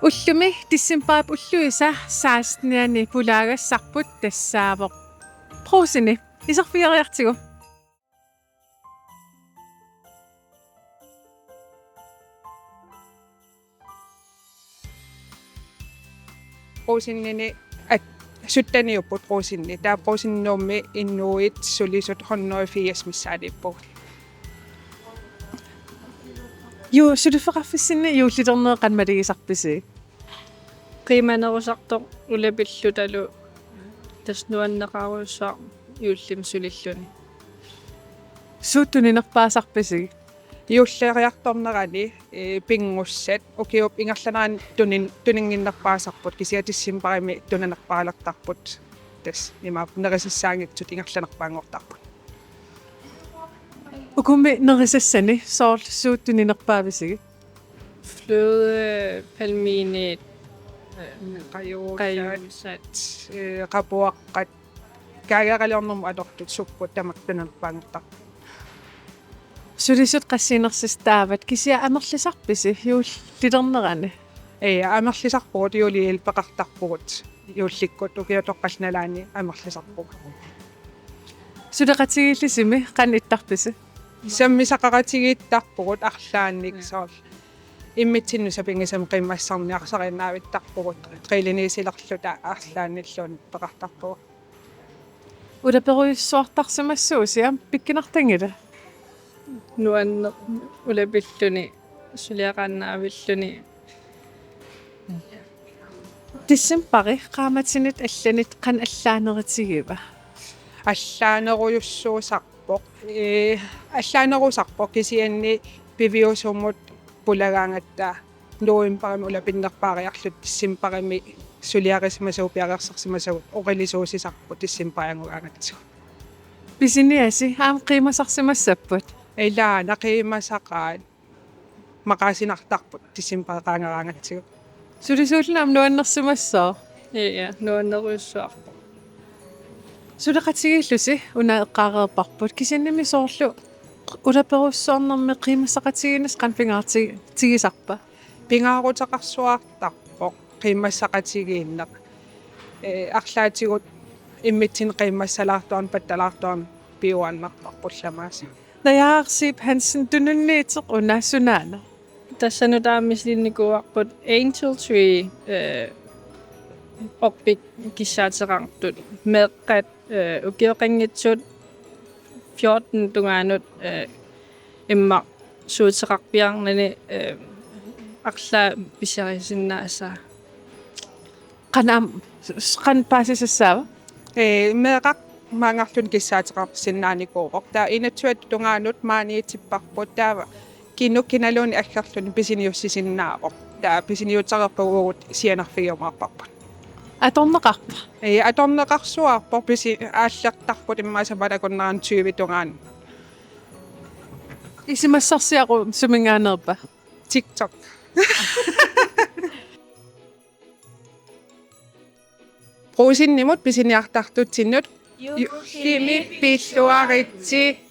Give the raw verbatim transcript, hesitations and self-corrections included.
Ullumi decembarip ulluisa sekstenianni pulaagassarput tassaavoq Brugseni. Iserfigeriartigu. Brugsenini at-, sytteniupput Brugseni. Taava Brugsenip Nuummi inuit sulisut hundrede og firs missaaniippugut. Juu, suliffeqarfissinni juullilerneri qanoq maligisarpisi? Qiimanerusartoq ulapillutalu, tassa nuanneqarujussuaq juullimi sulilluni. Suut tuninerpaasarpisi? Juulleriartornerani, ee, pinngussat ukiup ingerlanerani tunin-, tuninnginnerpaasarput, kisianni decembarimi tunanerpaalertarput. Tassa imaappoq nerisassaanngitsut ingerlanerpaanngortarput. Ukumi nerisassani soorlu suut tuninerpaavisigit? Fløde, palminit, øh, qajuusat, qajuusat, øh, qapuaqqat, kaageeraliornermut atortut sukkut tamakku tunanerpaanngortarput. Sulisut qassiinersisut taavat, kisianni amerlisarpisi juullilernerani? Ee, amerlisarpugut, juullip peqartarpugut, juullikkut ukiup toqqaannalaani amerlisarpugut. Suleqatigiillisimi qanoq ittarpisi? Sammisaqaqatigiittarpugut arlaannik. Mm. Soorlu immitsinnut sapinngisamik qiimmassarniarsariinnaavittarpugut, qiliniisilerluta arlaannilluunniit peqartarpugut. Ulaperujussuartarsimassuusi aamma pikkunartanngila? Nuanneq ulapilluni, suliaqaannaavilluni. Decembari qaammatinit allanit qanoq allaanerutigiva? Allaanerujussuusarpoq. Ee, allaanerusarpoq kisianni piviusumut pulagaangatta novembarimi ulapinnerpaariarluta, decembarimi suliarisimasagut piareersarsimasagut oqilisuusisarput decembari angugaangatsigu. Pisiniasi aamma qiimmasarsimassapput? Ilaana qiimmasaqaat, maqaasinartarput decembari qaangeraangatsigu. Sulisuulluni aamma nuannersimassooq? Ja, ja, nuannerujussuarpoq. Suleqatigiillusi una eqqaareerparput, kisiannimi soorlu ulaperujussuarnermi qiimmassaqatigiinnissaq qanoq pingaarti-, tigisarpa? Pingaaruteqarsuartarpoq qiimmassaqatigiinneq. Ee, arlaatigut immitsinnut qiimmassalaartuarneq, pattalaartuarneq piuaannartarpoq tamaasa. Najaaq Zeeb Hansen, tununniittoq una sunaana? Tassa nutaamik misilinnikuuarput Angel Tree, øh, orpik kissaateqartut. Meeqqat, øh, ukioqanngitsut fjorten tungaanut, øh, immaqa suuteqarpiarnani, øh, arlaat pisiarisinnaassaaq. Qanoq aamma, s-, qanoq paasisassaava? Ee, meeqqat maanngarluni kissaateqarsinnaanikuuvoq. Taava enogtyve tungaanut maaniitipparput, taava kinuk kinaluunniit aggerluni pisiniussisinnaavoq. Taava pisiniutereerpagut uagut sianerfigiumaarparput. Atorneqarpa? Ee, atorneqarsuarpoq, pisi-, aallertarput immaqa sapaatit akunneranni tyve tungaanut. Isumassarsiaqqat suminngaanneerpa? TikTok. Brugsenimut pisiniartartutsinnut ju-, juullimi pilluaritsi.